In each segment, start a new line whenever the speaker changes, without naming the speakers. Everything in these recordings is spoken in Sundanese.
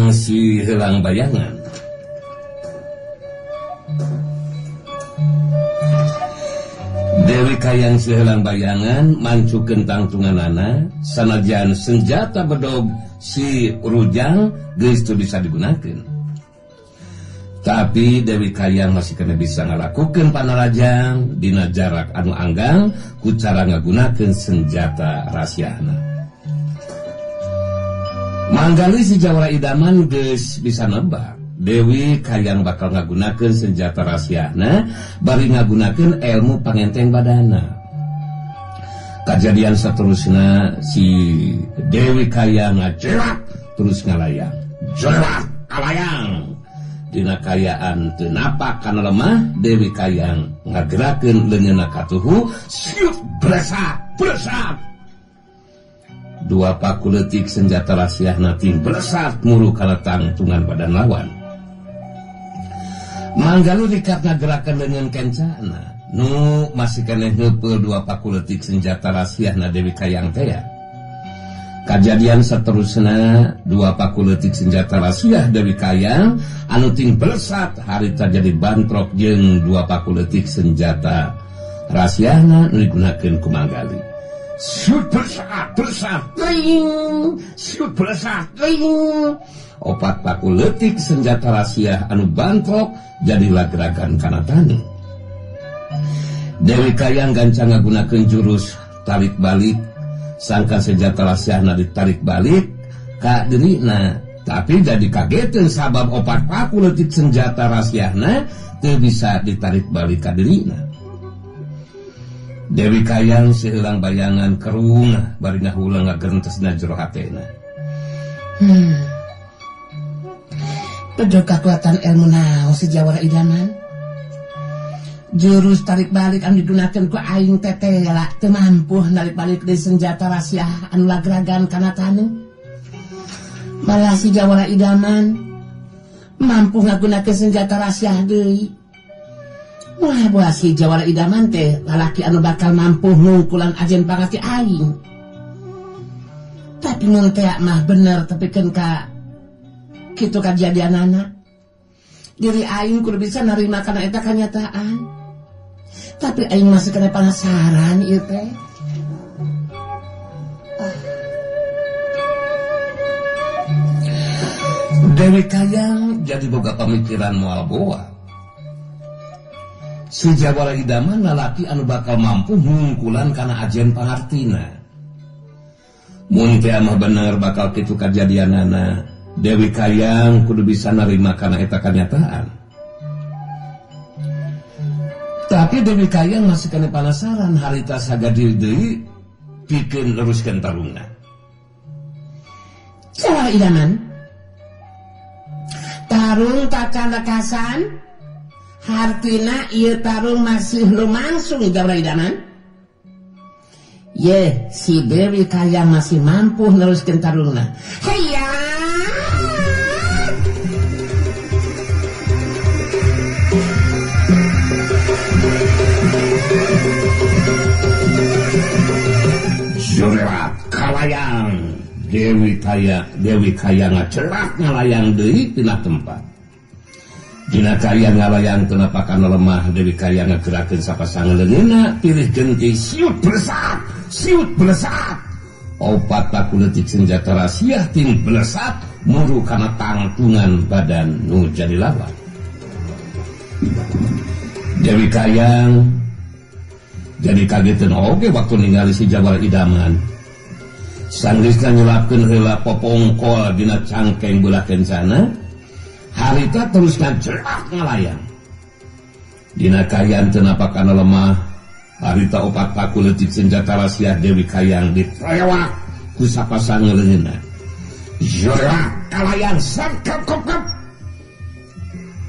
Kayang si helang bayangan. Dewi Kayang si helang bayangan mancukeun tangtunganana sanajan senjata bedog si Rujang geus teu bisa digunakeun. Tapi Dewi Kayang masih kena bisa ngalakukeun panarajang dina jarak anu anggang ku cara ngagunakeun senjata rahasiana. Manggali si Jawara Idaman geus bisa nebak Dewi Kayang bakal ngagunakeun senjata rahasiana bari ngagunakeun ilmu pangenteng badana. Kajadian seterusna si Dewi Kayang ngajerat terus ngalayang. Jerat kalayang. Dina kayaan teu napak kana lemah Dewi Kayang ngagerakeun leungeunna katuhu siut bresak bresak. Dua paku leutik senjata rahasiana ting blesat muru kana tangtungan badan lawan. Manggalu dikat ngagerakeun leungeun kencana nu masih keneh neupeul dua paku leutik senjata rahasiana Dewi Kayang teh. Kajadian seterusna dua paku leutik senjata rahasia Dewi Kayang anu ting blesat harita jadi bantrok jeung dua paku leutik senjata rahasiana nu digunakeun ku Manggali. Siut blesat blesat tring, siut blesat tring. Opat paku leutik senjata rahasia anu bantrok jadi lagerakan kana tani. Dewi Kayang gancang ngagunakeun jurus tarik balik. Sangka senjata rahasiana ditarik balik ka dirina, tapi jadi kageteun sabab opat paku leutik senjata rahasiana teu bisa ditarik balik ka dirina. Dewi Kayang seulang bayangan kerung bari ngahulang ngagerentesna jero hatena.
Pejo kakuatan ilmu naon si Jawara Idaman? Jurus tarik balik anu digunakeun ku aing tetela teu mampu narik balik deui senjata rahasia anu lagragan kana taneuh. Malah si Jawara Idaman mampu ngagunakeun senjata rahasia deui. Wah, buah si Jawara Idaman teh lalaki anu bakal mampu ngungkulan ajen pangarti aing. Tapi mun teh mah bener tepikeun ka kitu kajadianana. Diri aing kudu bisa narima kana eta kanyataan. Tapi aing masih kena penasaran ieu teh.
Dewi Kayang jadi boga pamikiran moal boa. Si Jawara Idaman lalaki anu bakal mampu ngungkulan kana ajen pangartina. Mun teh mah bener bakal kitu kajadianana, Dewi Kayang kudu bisa narima kana eta kanyataan. Tapi Dewi Kayang masih kena penasaran harita sagadir deui pikeun neruskeun tarungna.
Jawara Idaman, tarung tacan lekasan, hartina ieu tarung masih lumangsung Jawara Idaman. Ye, si Dewi Kayang masih mampu neruskeun tarungna. Heya!
Surat kalayang Dewi Kayang ngacerat ngalayang deui tina tempat. Dina kayang ngalayang teu napakana lemah Dewi Kayang ngagerakeun sapasangan leungeunna pilih genti siut blesat siut blesat. Opat paku leutik senjata rahasia ting blesat muru kana tangtungan badan nu jadi lawan. Dewi Kayang jadi kageteun oge waktu ningali si Jawara Idaman. Sanggeusna nyelapkeun heula popongkol dina cangkeng belah kencana, harita terus ngajerat ngalayang. Dina kayan teu napakana lemah, harita opat paku leutik senjata rahasia Dewi Kayang ditrewak ku sapasangan leungeunna. Jerat kalayang sangkep kep.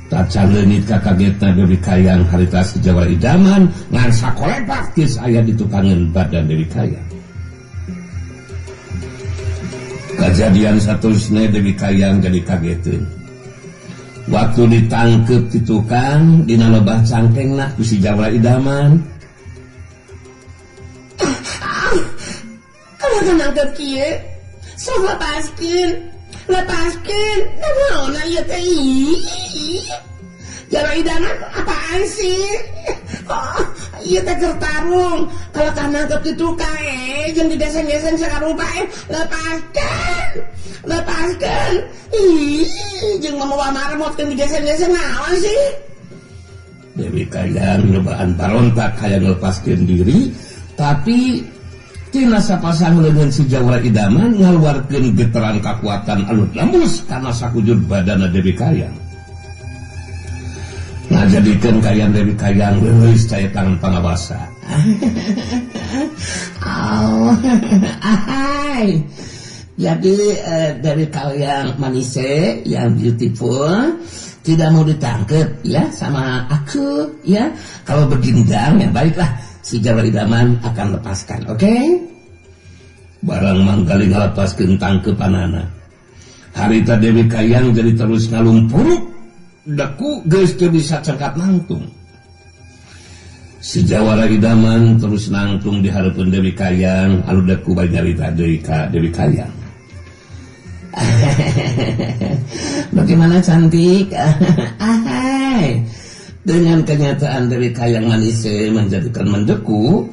Tacan leungit kakagetna Dewi Kayang harita si Jawara Idaman ngan sakolepak geus aya di tukangeun badan Dewi Kayang. Kajadian saterusna Dewi Kayang jadi kageteun. Waktu ditangkep di tukang dina lebah cangkengna ku si Jawara Idaman.
Kalau nangkep kieu, sok lepaskeun. Lepaskeun, ieu teh? Jawara idaman apaan sih? Oh, ieu teh keur tarung. Kalau kanangkep kitu kae jeung digeseng-geseng sakarupa lepaskeun. Lepaskeun. Ih, jeung mamawa marmot jeung digeseng-geseng naon sih?
Dewi Kayang nyobaan barontak hayang ngelepaskeun diri, tapi tina sapasang leungeun si Jawara Idaman ngaluarkeun getaran kakuatan anu lembus kana sakujur badana Dewi Kayang. Ngajadikeun kayang Dewi Kayang leuleus caya tangan pangawasa.
Oh, ahai. Jadi Dewi Kayang manise yang beautiful tidak mau ditangkap ya sama aku ya.
Kalau begindang ya baiklah, si Jawara Idaman akan lepaskan, oke? Okay? Barang manggali ngalepaskeun tangkepanana. Harita Dewi Kayang jadi terus ngalumpuruk, deku geus teu bisa cengkat nangtung. Si Jawara Idaman terus nangtung di hareupeun Dewi Kayang, anu deku bae nyarita deui ka Dewi Kayang.
Bagaimana cantik? Ahai.
Dengan kenyataan Dewi Kayang manise menjadikan mendeku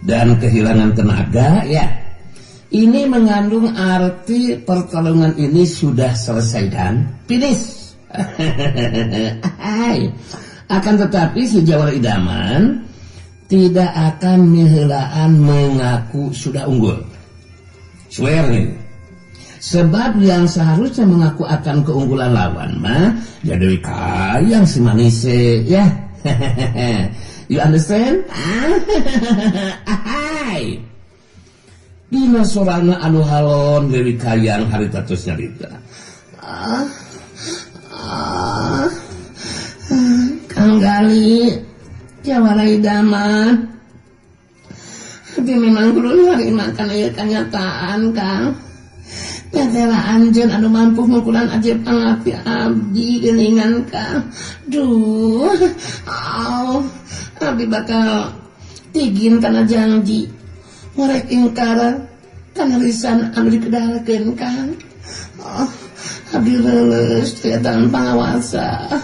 dan kehilangan tenaga, ya.
Ini mengandung arti pertarungan ini sudah selesai dan finish. Ahai.
Akan tetapi si Jawara Idaman tidak akan miheulaan mengaku sudah unggul. Swear nih.
Sebab yang seharusnya mengaku akan keunggulan lawan mah
ya Dewi Kayang si manise ya.
You understand? Ahai.
Dina sorana anu halon Dewi Kayang harita tos nyarita.
Kang Gali, Jawara Idaman. Tapi memang kudu narima kana ieu kanyataan, Kang. Tetela anjeun anu mampu mukulan ajaib pangati abdi geuningan Kang. Duh, au, abdi bakal tigin kana janji. Ngorek ingkar kana lisan anu dikedalkeun Kang. Oh, abdi leuleus kelihatan pangawasa.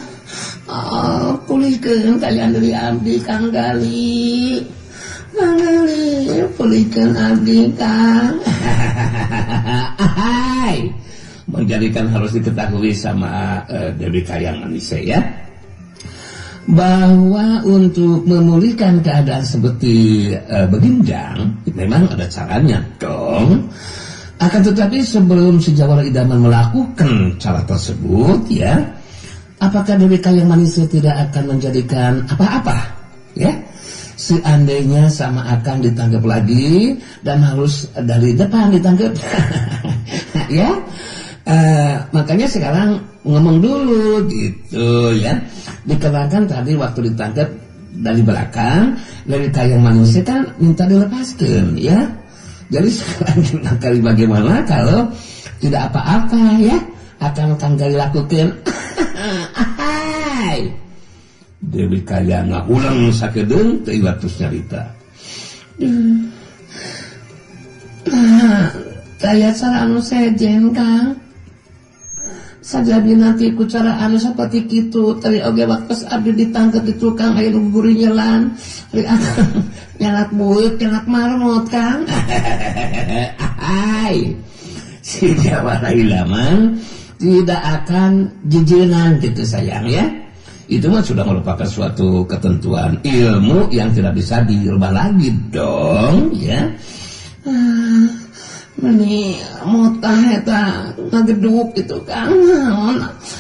Oh, pulihkeun kalian dari abdi Kang Gali. Kang Gali, pulihkeun abdi Kang.
Hai. Menjadikan harus diketahui sama Dewi Kayang manise ya, bahwa untuk memulihkan keadaan seperti begindang memang ada caranya dong. Akan tetapi sebelum si Jawara Idaman melakukan cara tersebut ya,
apakah Dewi Kayang manise tidak akan menjadikan apa-apa ya? Seandainya sama akan ditangkap lagi dan harus dari depan ditangkap. Ya, makanya sekarang ngomong dulu gitu ya. Dikenakan tadi waktu ditangkap dari belakang, dari Kayang manusia kan minta dilepaskan ya. Jadi sekarang kali bagaimana kalau tidak apa-apa ya akan Kang Gali lakukan. Ahai.
Dewi Kayang ngahulang sakedeung teu iwatus nyarita.
Nah, daya cara anu sejen Kang. Sajadi nanti ku cara anu saperti kitu tadi oge waktu abdi ditangkep di tukang aya nu guguri nyelan, ari akang nyalak bueuk, nyalak marmot Kang.
Ahai. Si Jawara Idaman tidak akan jejeunan gitu sayang ya. Itu mah sudah merupakan suatu ketentuan ilmu yang tidak bisa dirubah lagi dong ya.
Meni motah eta ngageduk gitu Kang.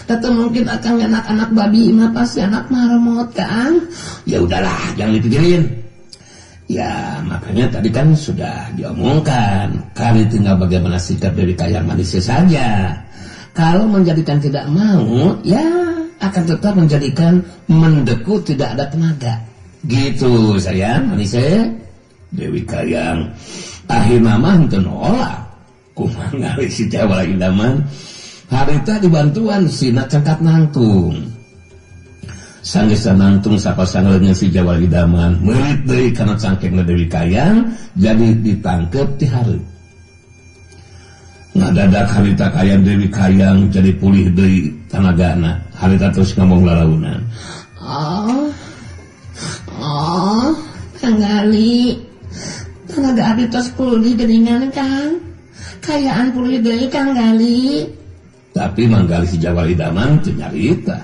Kata mungkin akang anak-anak babi mah pasti anak marmot Kang.
Ya udahlah, jangan dipikirin. Ya makanya tadi kan sudah diomongkan, kali tinggal bagaimana sikap dari Kayang manise saja. Kalau menjadikan tidak mau ya akan tetap menjadikan mendeku tidak ada tenaga. Gitu sayang manise. Dewi Kayang akhirna mah henteu nolak. Kumaha ngali si Jawara Idaman harita dibantuan sina cengkat nangtung. Sanggeus nangtung sapasang leungeun si Jawara Idaman meurit deui kana cangkengna Dewi Kayang jadi ditangkep ti hareup. Ngadadak harita kayang Dewi Kayang jadi pulih deui tanagana. Harita terus ngomong lalaunan.
Oh. Oh, Kang Gali. Tanaga abdi tos pulih geuningan Kang. Kayaan pulih deui Kang Gali.
Tapi Manggali si Jawara Idaman teu nyarita.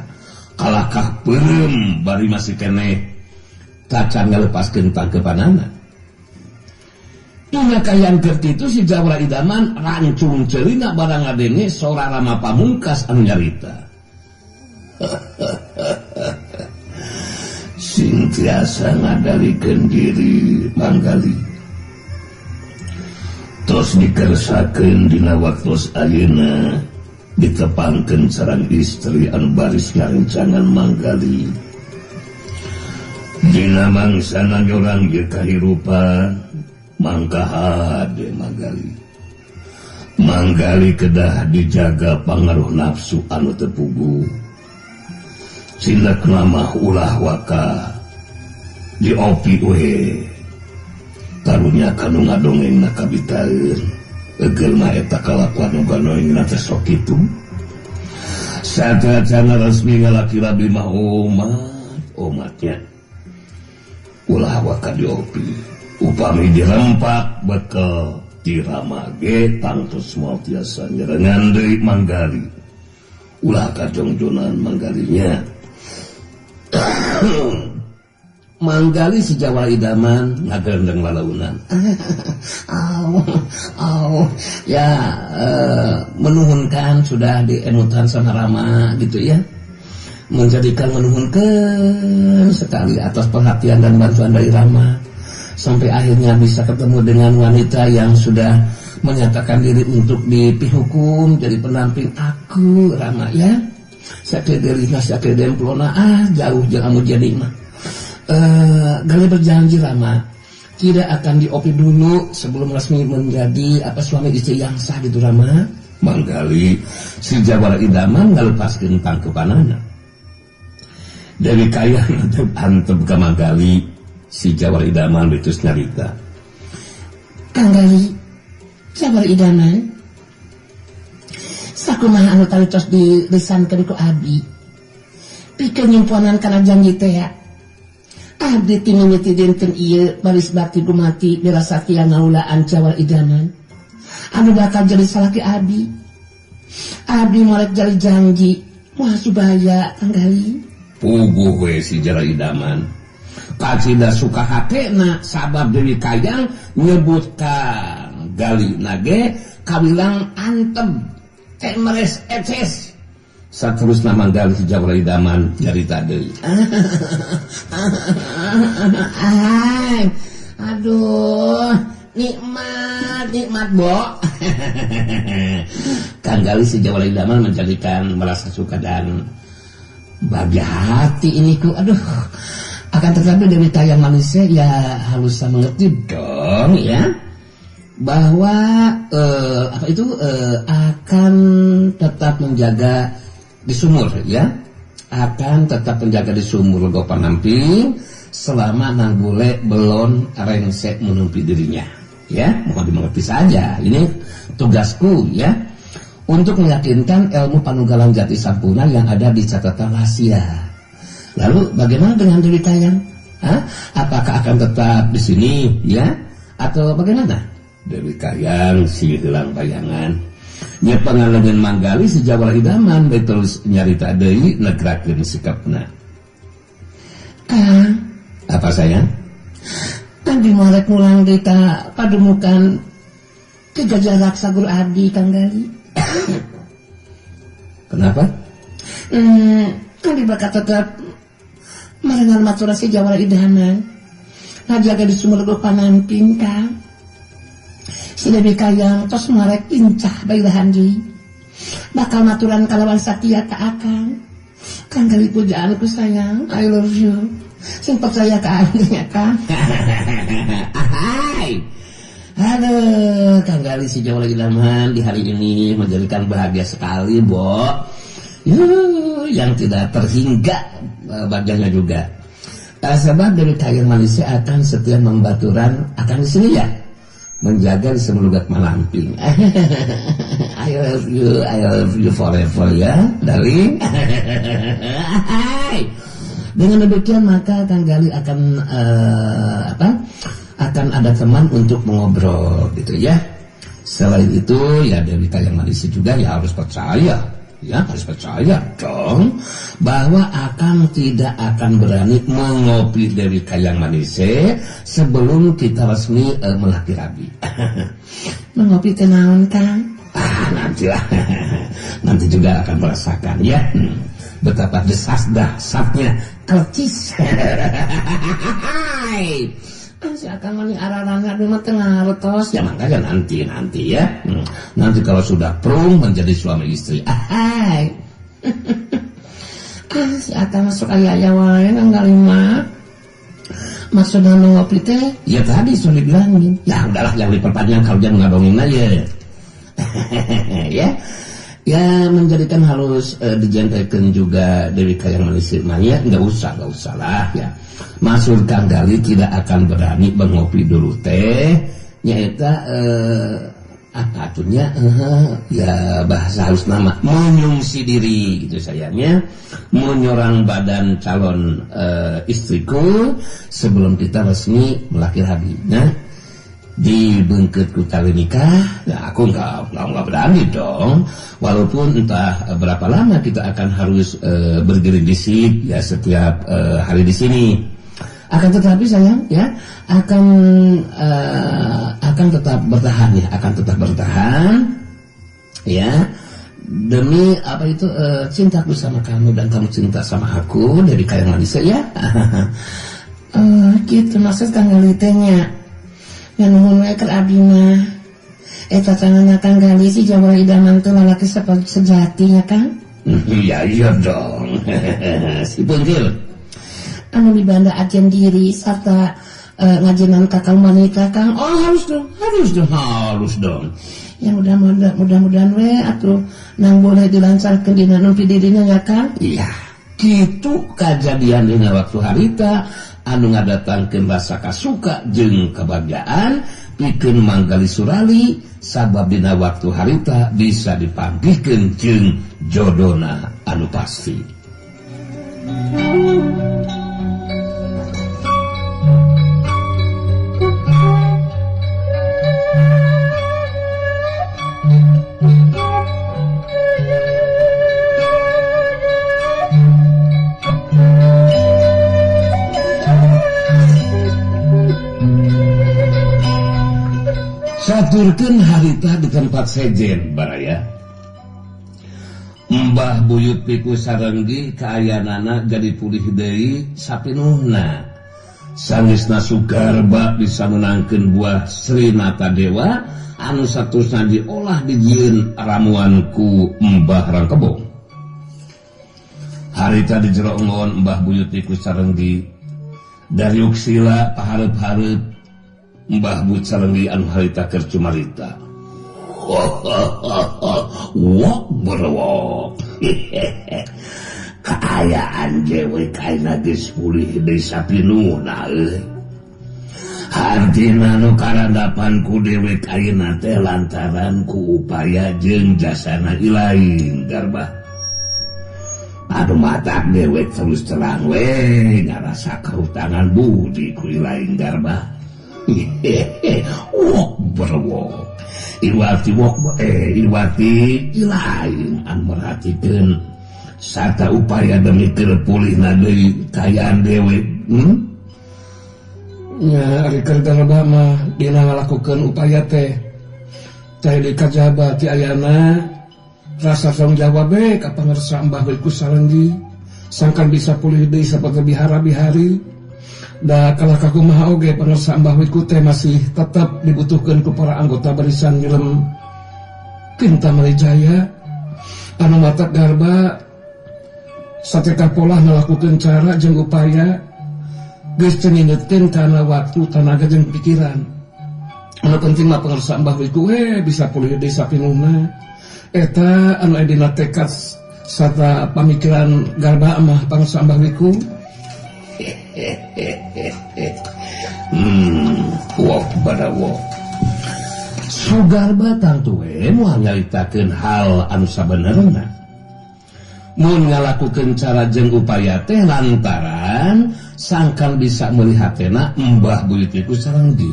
Kalakah peureum bari masih keneh tacan ngalepaskeun tangkepanana. Dina kayan kerti itu si Jawara Idaman rancung ceulina barang ngadenge sora Rama Pamungkas anu nyarita. Sing tiasa ngadalikeun diri Manggali. Terus dikersakeun dina waktos ayeuna ditepangkeun sareng istri anu baris ngarencangan Manggali. Dina mangsana nyorang ieu kahirupan mangka hade Manggali. Manggali kedah dijaga pangaruh nafsu anu teu puguh. Cindak mah ulah waka diopi we. Karunya kanu ngadongeng na kabitaeun. Egeul mah eta kalakuan nu ganoeng na teh sok kitu. Satacana resmi ngalaki rabi mah omat omatnya. Ulah waka diopi. Upami dirempak bekel tiramage tangtos moal tiasa nyerengan deui Manggali. Ulah kajongjonan Manggalinya. Manggali si Jawara Idaman ngagendeng lalaunan.
Au, au,
ya menuhunkan sudah dienutan sama Rama gitu ya. Menjadikan menuhunkan sekali atas perhatian dan bantuan dari Rama. Sampai akhirnya bisa ketemu dengan wanita yang sudah menyatakan diri untuk dipihukum jadi pendamping aku Rama ya. Sakedelina sakedemplona ah jauh jangan jadi mah. Gali berjanji Rama tidak akan diopi dulu sebelum resmi menjadi apa suami istri yang sah gitu Rama. Manggali si Jawara Idaman ngalepaskeun tangkepanana. Dewi Kayang antep ka Manggali si Jawara Idaman betus nyarita.
Kang Gali, Jawara Idaman, sakumaha anu taritos dilisankeun ku abdi. Pikeun nyimponan kana janji teh ya. Abdi ti mimiti dinten ieu baris bakti gumati bela satia ngaulaan Jawara Idaman. Anu bakal jadi salaki abdi. Abdi molek jadi janji moal subaya Kang Gali.
Puguh we si Jawara Idaman. Kacida suka hatena sabab Dewi Kayang nyebut Kang Gali nage kawilang antep temeres eces. Saterusna Manggali si Jawara Idaman nyarita deui.
Aduh, nikmat nikmat bo.
Kang Gali si Jawara Idaman menjadikan merasa suka dan bahagia hati ini ku. Aduh. Akan tetapi Dewi Kayang manusia ya harus mengerti dong ya bahwa apa itu akan tetap menjaga di sumur ya, akan tetap menjaga di sumur Lego Panamping selama nang bule belon rengsek menumpi dirinya ya. Mohon dimengerti saja ini tugasku ya untuk meyakinkan ilmu panunggalan jati sampurna yang ada di catatan rahasia. Lalu bagaimana dengan Dewi Kayang? Hah? Apakah akan tetap di sini ya atau bagaimana? Dewi Kayang si hilang bayangan. Nya pangalaman Manggali si Jawara Idaman bae terus nyarita deui negrakeun sikapna.
Kang,
apa sayang?
Abdi molek mulang deui ka padumukan ke Gajah Raksa Guru Abdi Kang Gali.
Kenapa?
Abdi bakal tetap marengan matura si Jawara Idaman ngajaga di sumur Lego Panamping Kang. Si Dewi Kayang tos marek lincah bailahan deui. Bakal maturan kalawan satia ka akang. Kang Gali pujaanku sayang, I love you. Sing percaya ka abdi nya Kang.
Ahai. Aduh, Kang Gali si Jawara Idaman di hari ini menjadikan bahagia sekali, Bo. Yuh, yang tidak terhingga bagiannya juga. Sebab dari Kayang manusia akan setia membaturan akan di sini ya. Menjaga di semelugat malamping. I love you forever ya, darling. Dengan demikian maka Kang Gali akan akan ada teman untuk mengobrol gitu ya. Selain itu ya Dewi Kayang Manis juga ya harus percaya, ya harus percaya dong bahwa akan tidak akan berani mengopi Dewi Kayang Manis sebelum kita resmi melaki rabi.
Mengopi teh naon Kang?
Ah, nantilah. Nanti juga akan merasakan ya. Betapa desas dahsyatnya kercis.
Si akang mani ararangga di mah teu ngaretos.
Ya makanya nanti ya. Nanti kalau sudah prung menjadi suami istri.
Ahai. Ah, si akang masuk aya-aya wae Kang Gali mah. Maksudna nu ngopi teh?
Ya tadi sudah dibilangin. Ya udahlah yang diperpanjang kalau jangan ngadongin aja. Ya. Ya menjadikan harus dijentekan juga Dewi Kayang Manis ya, nggak usah lah ya. Maksud Kang Gali tidak akan berani mengopi dulu teh nyaeta apa atunya ya bahasa halus nama menyungsi diri gitu sayangnya, menyorang badan calon istriku sebelum kita resmi melaki rabi. Nah, di bengket ku tali nikah, ya aku nggak berani dong. Walaupun entah berapa lama kita akan harus bergerindisik ya setiap hari di sini.
Akan tetapi sayang ya akan tetap bertahan ya, akan tetap bertahan ya demi apa itu cintaku sama kamu dan kamu cinta sama aku dari Kayang Manis ya. Gitu maksud Kang Gali teh nya. Yang nuhun we keur abdi mah. Eta tanganna Kang Gali si jawara idaman teh lalaki sejati ya Kang?
Iya iya dong. Si Bungkil.
Anu dibanda ajen diri serta ngajenan ka kaum wanita Kang.
Oh harus dong, harus dong, harus dong.
Ya mudah-mudahan we atuh nang boleh dilancarkeun dina nu dirinya ya Kang.
Iya. Kitu kajadian dina waktu harita anu ngadatangkeun rasa kasuka jeung kebahagiaan pikeun Manggali Surali sabab dina waktu harita bisa dipanggihkeun jeung jodona anu pasti. Saturkeun harita di tempat sejen baraya. Mbah Buyut Piku Sarenggi kaayanana jadi pulih deui sapinuhna. Sangesna Sugarba bisa menangkeun buah Sri Nata Dewa anu satusna diolah dijieun ramuan ku Mbah Rangkebong. Harita di jero enggon Mbah Buyut Piku Sarenggi dariuk sila pahareup-hareup Mbah Buyut Sarenggi anu harita keur cumarita. Wok berwok. Kaayaan dewe kaina geus pulih deui sapinuhna euy. Hartina nu karandapan ku dewe kaina teh lantaran ku upaya jeung jasana ilaing garbah. Aduh matak dewe terus terang we ngarasa kahutangan budi ku ilaing garbah. Wok berwok. Iwati wok iwati ilaing anu merhatikeun sarta upaya demi keur pulihna deui kaayaan dewe.
Nya ari keur garbah mah dina ngalakukeun upaya teh teh di kajaba ti ayana rasa tanggung jawab we ka pangersa Mbah Wiku Sarenggi sangkan bisa pulih deui saperti bihara-bihari. Da kalah kakumaha oge pangersa Mbah Wiku teh masih tetap dibutuhkeun ku para anggota barisan Nyelem Kintamani Jaya anu matak garba satekah polah ngalakukeun cara jeung upaya geus teu nindetkeun kana waktu tanaga jeung pikiran. Anu penting mah pangersa Mbah Wiku we bisa pulih deui sapinuhna. Eta anu aya dina tekad sarta pamikiran garba mah pangersa Mbah Wiku.
Wok pada wok. Sugarba tangtu we moal nyaritakeun hal anu sabenerna. Mun ngalakukeun cara jeung upaya teh lantaran sangkan bisa melihatena Mbah Buyut iku sarenggi.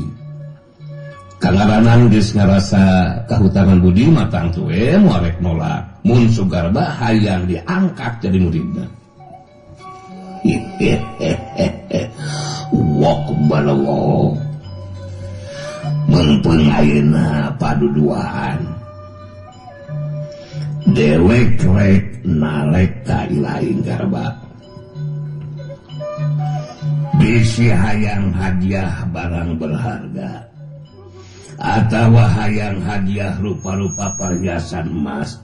Kangaranan geus ngarasa kahutangan budi mah tangtu we moal rek nolak. Mun Sugarba hayang diangkat jadi muridna. Wok balawo. Mengpeng ayeuna paduduaan. Dewek rek nalek ka ilaing garba. Bisi hayang hadiah barang berharga atawa hayang hadiah rupa-rupa perhiasan emas.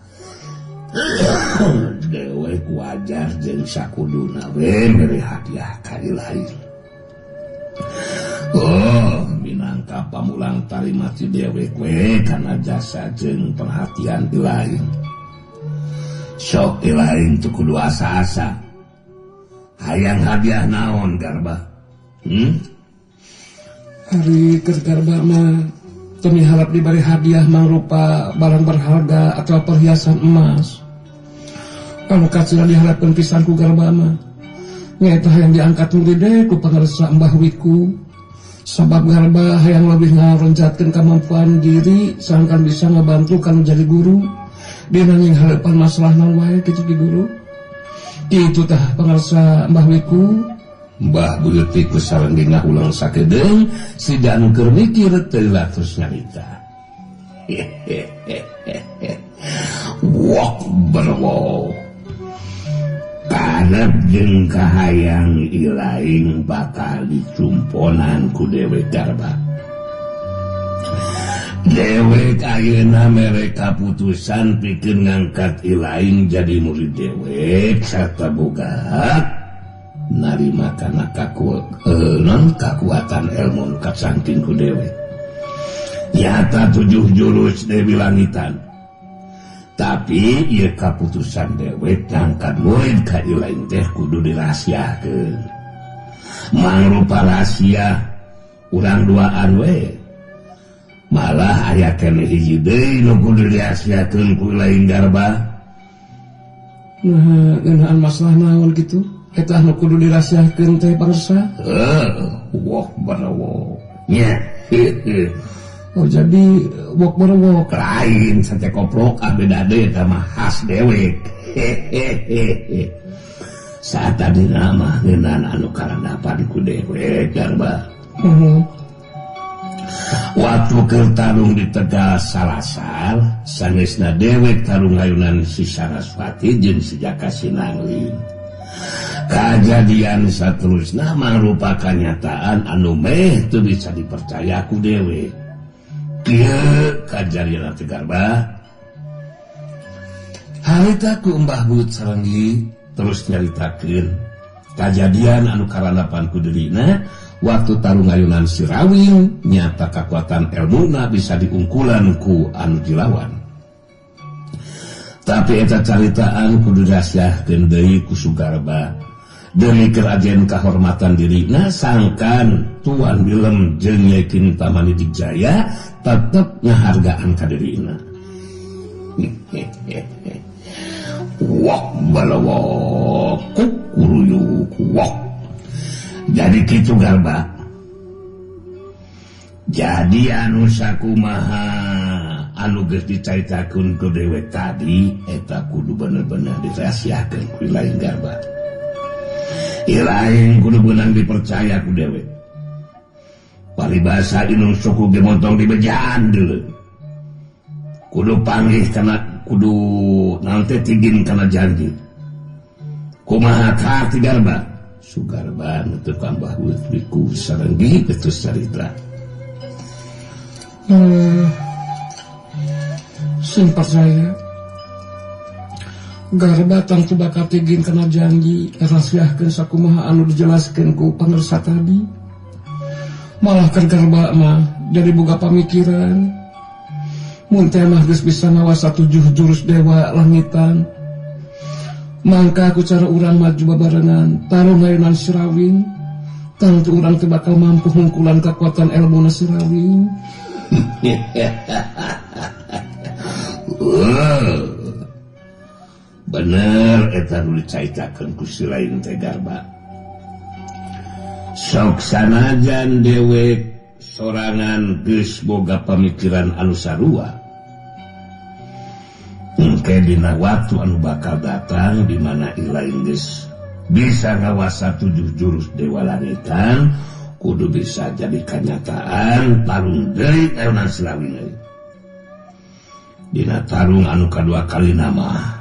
Dewek wajar jeung sakuduna we mere hadiah ka ilaing. Oh, minangka pamulang tarima ti dewek we kana jasa jeung perhatian ilaing. Sok ilaing teu kudu asa-asa. Hayang hadiah naon garba?
Ari keur garba mah teu miharap dibari hadiah mangrupa barang berharga atau perhiasan emas. Anu kacida diharapkeun pisan ku garba mah nyaeta hayang diangkat murid deui ku pangarsa Mbah Wiku. Sabab garba hayang lebih ngaronjatkeun kemampuan diri sangkan bisa ngabantu kanu jadi guru. Dina nyingharepan masalah naon wae kitu ki guru. Kitu tah pangarsa Mbah Wiku.
Mbah Buyut iku sareng ngahulang sakedeung sida anu keur mikir teu terus nyarita. Wok berwo. Karep jeung kahayang ilaing bakal dicumponan ku dewek garba. Dewek ayeuna mere kaputusan pikeun ngangkat ilaing jadi murid dewek sarta boga hak narima kana kakuatan ilmu nu kacangking ku dewek. Nyata 7 jurus Dewi Langitan. Tapi ieu kaputusan dewek ngangkat murid ka ilaing teh kudu dirahasiakeun. Mangrupa rahasia urang duaan we. Malah aya keneh hiji deui nu kudu dirahasiakeun ku ilaing garba.
Nah, ngeunaan masalah naon kitu? Eta nu kudu dirahasiakeun teh pangarsa?
Wok barawo. Nya.
Oh jadi wok berwok
lain sate koplok ah beda deui eta mah khas dewek. Hehehe. Saat tadi mah ngeunaan anu karandapan ku dewek garba. Waktu keur tarung di Tegal Salasar sanesna dewek tarung ayunan si Saraswati jeung si Jaka Sinangling. Kajadian saterusna mangrupa kanyataan anu meh teu bisa dipercaya ku dewek. Kieu kajadian teh garba. Harita ku Mbah Buyut Sarenggi terus nyaritakeun kajadian anu karandapan ku dirina waktu tarung ayunan si Rawing nyata kakuatan elmuna bisa diungkulan ku anu dilawan. Tapi eta caritaan kudu dirahasiakeun deui ku Sugarba demi kerajen kahormatan dirina sangkan Tuan Wilem jeung Nyai Kintamani Dijaya tetep ngahargaan ka dirina. Wok balawok kukuruyuk wok. Jadi kitu garba. Jadi anu sakumaha anu geus dicaritakeun ku dewek tadi eta kudu bener-bener dirahasiakeun ku lain garba. Ilaing kudu beunang dipercaya ku dewek. Paribasa inung suku ge montong di bejaan deuleu. Kudu panggih kana kudu naon teh tigin kana janji. Kumaha ka garba? Sugarba nutur ka Mbah Buyut Wiku Sarenggi geus carita.
Sing percaya garba tangtu bakal tigin kana janji rahasiakeun sakumaha anu dijelaskeun ku pangersa tadi. Malah keur garba mah jadi boga pamikiran. Mun teh mah geus bisa ngawasa 7 jurus dewa langitan. Mangka ku cara urang maju babarengan tarung ngayunan si Rawing, tangtu urang teh bakal mampu hungkulan kekuatan elmuna si Rawing.
Bener eta nu dicaritakeun ku si lain teh Garba. Sok sanajan dewek sorangan geus boga pamikiran anu sarua. Engke dina waktu anu bakal datang di mana ilain geus bisa ngawasa 7 jurus dewa langitan kudu bisa jadi kenyataan tarung deui tahunan Silawing euy. Dina tarung anu kadua kali nama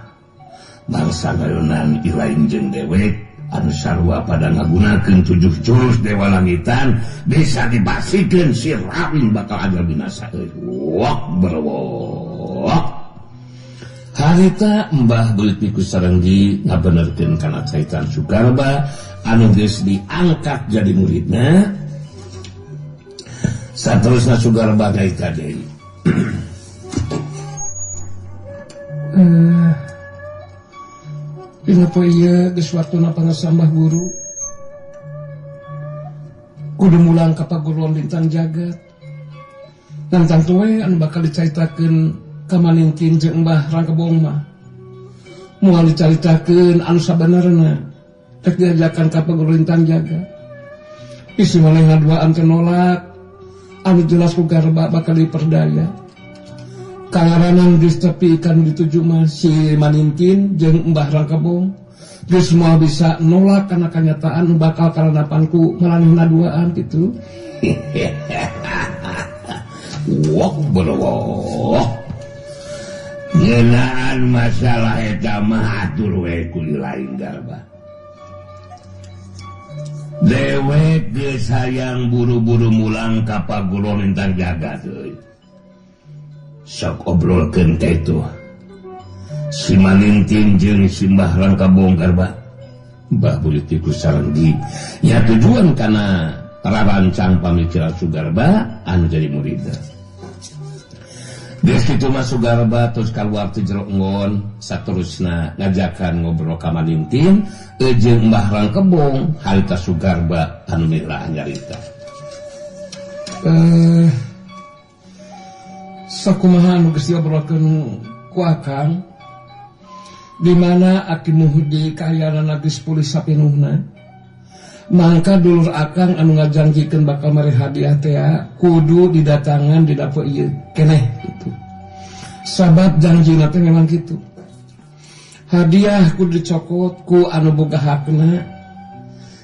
bangsa ngayonan ilain jeung dewek anu sarua pada ngagunakeun 7 jurus dewa langitan bisa dibasikeun si Rawing bakal ajal binasa euy. Wok berwok. Harita Mbah Beulit Wiku Sarenggi ngabenerkeun kana caitan Sugarba anu geus diangkat jadi muridna. Saterusna Sugarba ngaita deui.
Dina poe ieu geus waktuna pangesambah guru. Kudu mulang ka paguruan lintang jagat. Ngan tangtu we anu bakal dicaritakeun ka Manintin jeung Mbah Rangkebong mah. Moal dicaritakeun anu sabenerna rek diajakan ka paguruan lintang jagat. Isi maneh ngaduaan teh nolak, anu jelas ku Garba bakal diperdaya. Kangaranan geus tepi kan dituju mah si Manintin jeung Mbah Rangkebong geus moal bisa nolak kana kanyataan bakal karanapan ku maranehna duaan kitu.
Wok berwok. Ngeunaan masalah eta mah atur we ku lain Garba. Dewek geus hayang buru-buru mulang ka paguron lintang jagat euy. Sok obrolkeun teh itu. Si Manintin jeung si Mbah Rangkabong Garba. Mbah Beulit Wiku Sarenggi ya tujuan kana rarancang pamikiran Sugarba anu jadi muridna. Geus kitu mah Sugarba terus kaluar ti jero enggon saterusna ngajakan ngobrol ka Manintin jeung Mbah Rangkebong harita Sugarba anu mirah nyarita.
Sakumaha anu geus diobrolkeun ku Akang di mana Aki Muhdi kaayana geus pulih sapinuhna mangka dulur Akang anu ngajanjikeun bakal mere hadiah teh kudu didatangan di dapur ieu keneh kitu. Sabab janjina teh memang kitu. Hadiah kudu dicokot ku anu boga hakna.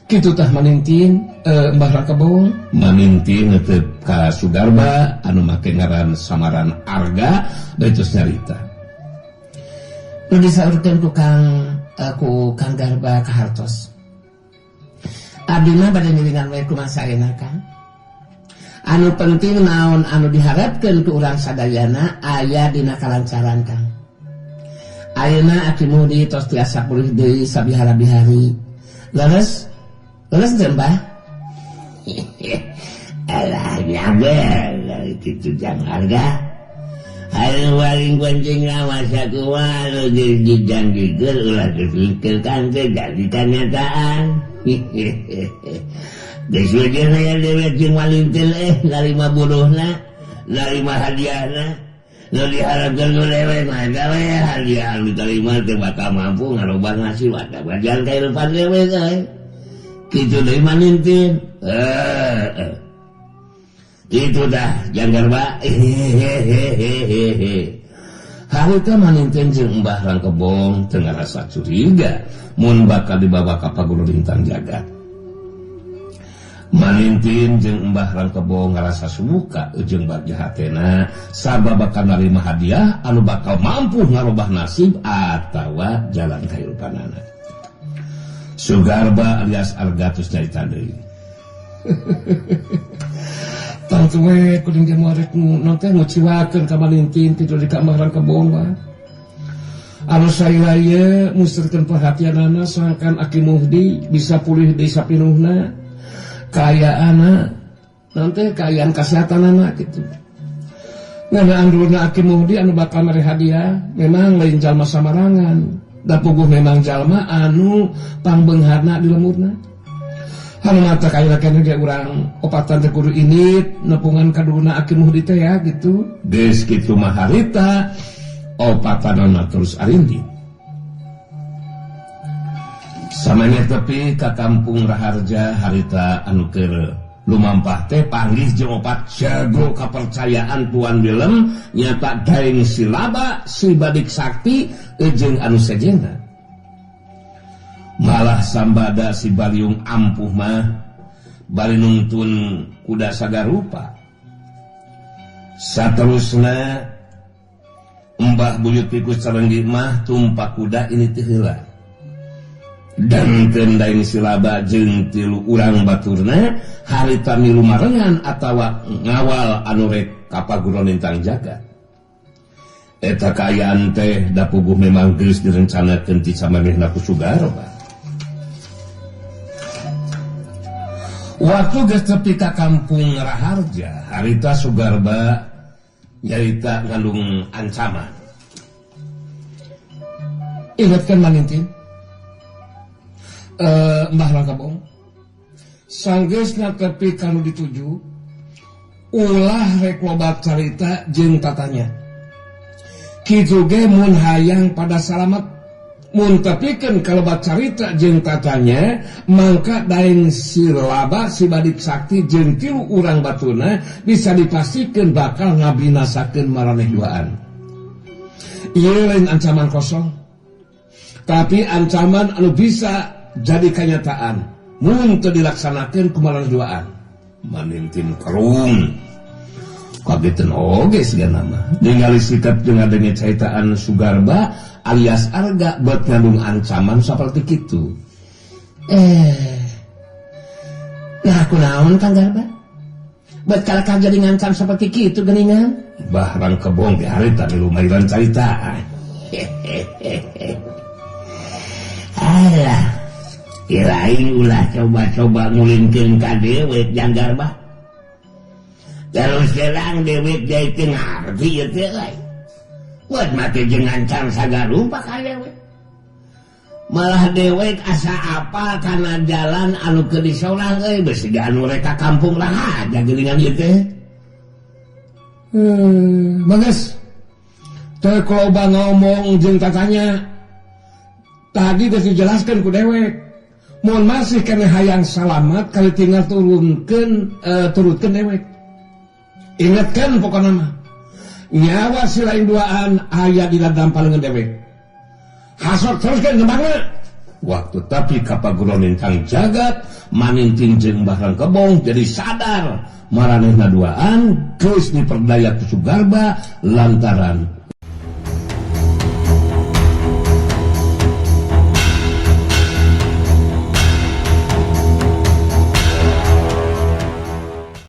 Kitu tah Manintin Mbah Rangkebong.
Manintin teu ka Sugarba anu make ngaran samaran Arga bae terus nyarita.
Nu disaurkeun ku Kang Garba kahartos. Abdi mah bade ngiringan we kumaha ayeuna Kang. Anu penting naon anu diharapkeun ku urang sadayana aya dina kalancaran Kang. Ayeuna Aki Muhdi tos tiasa pulih deui sabihara-bihari. Leres? Leres teu Mbah?
Alah nyaber kitu jang harga. Hayu paling penting masa kumaha nu geus dijanjikeun ulah dipikirkan teh jadi kanyataan. Geus ujung aya dewek jeung Malintil narima buruhna, narima hadiahna. Nu diharapkeun ku dewek mah gawe hadiah anu diterima teh bakal mampu ngarobah nasib atawa jalan kahirupan dewek euy. Kitu deui Manintin. Itu dah jang Garba. Hehehehehe. Harita Manintin jeung Mbah Rangkebong teu ngarasa curiga mun bakal dibawa ka paguru lintang jagat. Manintin jeung Mbah Rangkebong ngarasa suka jeung bagja hatena sabab bakal narima hadiah anu bakal mampu ngarobah nasib atawa jalan kahirupanana. Sugarba alias Arga terus nyarita deui.
Tangtu we kuring ge moal rek naon teh nguciwakeun ka Manintin tidur di ka Mbah Rangkebong mah. Anu saila ieu musturkeun perhatianana sangkan Aki Muhdi bisa pulih deui sapinuhna. Kaayaanna naon teh kaayaan kasehatanana kitu. Ngan dulurna Aki Muhdi anu bakal mere hadiah memang lain jalma samarangan. Da puguh memang jalma anu pangbeungharna di lemurna. Anu mata kayak ge urang opatan teh kudu init nepungan kaduna Aki Muhdi teh ya gitu.
Geus kitu mah harita opatanana terus arindit. Samanya tepi ka kampung Raharja harita anu keur lumampah teh panggih jeung opat jago kapercayaan Tuan Wilem nyata Daeng Silaba si Badik Sakti jeung anu sejenna. Malah sambada si Baliung ampuh mah bari nungtun kuda sagarupa. Saterusna Mbah Buyut Pikus Carenggi mah tumpak kuda ini teh heula. Dan Daeng Silaba jeung tilu urang baturna harita milu marengan atawa ngawal anu rek ka paguron lintang jagat. Eta kaayaan teh da puguh memang geus direncanakeun ti samemehna ku Sugarba. Waktu geus tepi ka kampung Raharja, harita Sugarba nyarita ngandung ancaman.
Ingatkan Manintin, Mbah Rangkabong, sanggeusna tepi kanu dituju, ulah rek loba carita jeung tatanya. Kitu ge mun hayang pada salamet, mun tepikeun kaloba carita jeung tatanya, mangka Daeng Silaba si Badik Sakti jeung tilu urang batuna bisa dipastikeun bakal ngabinasakeun maraneh duaan. Ieu lain ancaman kosong, tapi ancaman anu bisa jadi kenyataan mun teu dilaksanakeun ku maraneh duaan.
Manintin kerung kagetan oge sigana mah ningali sikap jeung ngadenge caitaan Sugarba alias Arga buat ngandung ancaman saperti kitu.
Nah kunaon Kang Garba? Buat kalakah jadi ngancam seperti kitu geuningan?
Bah Rangkebong di harita lumayan caritaan.
Alah, kirain ulah coba-coba ngulinkeun ka dewek Jang Garba. Terus terang dewek jadi teu ngarti ieu teh euy. Buat mati jeung ngancam sagarupa ka dewek. Malah dewek asa apa kana jalan anu keur disorang euy beusi anu rek ka kampung Raharja geuningan ieu teh.
Bagus. Teu loba ngomong jeung tatanya. Tadi geus dijelaskeun ku dewek. Mun masih keneh hayang salamat kali tinggal turutkeun dewek. Ingatkan pokokna mah. Nyawa si lain duaan aya di dalam palengan dewek. Hasok teruskeun ngembangna.
Waktu tapi kapaguron lintang jagat Manintin jeung Mbah Rangkebong jadi sadar maranehna duaan geus diperdaya ku Sugarba lantaran